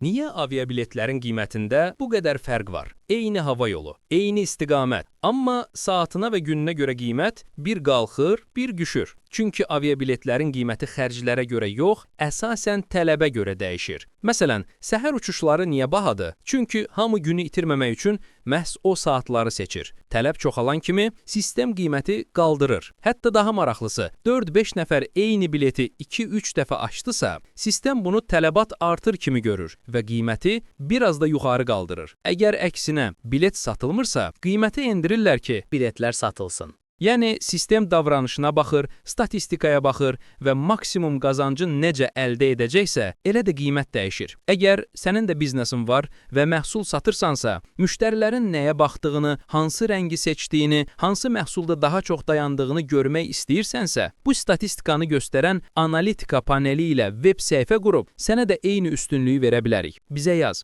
Niyə aviabiletlərin qiymətində bu qədər fərq var? Eyni hava yolu, eyni istiqamət, amma saatına və gününə görə qiymət bir qalxır, bir düşür. Çünki aviabiletlərin qiyməti xərclərə görə yox, əsasən tələbə görə dəyişir. Məsələn, səhər uçuşları niyə bahadır? Çünki hamı günü itirməmək üçün məhz o saatları seçir. Tələb çoxalan kimi sistem qiyməti qaldırır. Hətta daha maraqlısı, 4-5 nəfər eyni bileti 2-3 dəfə açdısa, sistem bunu tələbat artır kimi görür və qiyməti biraz da yuxarı qaldırır. Əgər əksinə bilet satılmırsa, qiyməti endirirlər ki, biletlər satılsın. Yəni sistem davranışına baxır, statistikaya baxır və maksimum qazancı necə əldə edəcəksə, elə də qiymət dəyişir. Əgər sənin də biznesin var və məhsul satırsansa, müştərilərin nəyə baxdığını, hansı rəngi seçdiyini, hansı məhsulda daha çox dayandığını görmək istəyirsənsə, bu statistikanı göstərən analitika paneli ilə web səhifə qurub sənə də eyni üstünlüyü verə bilərik. Bizə yaz.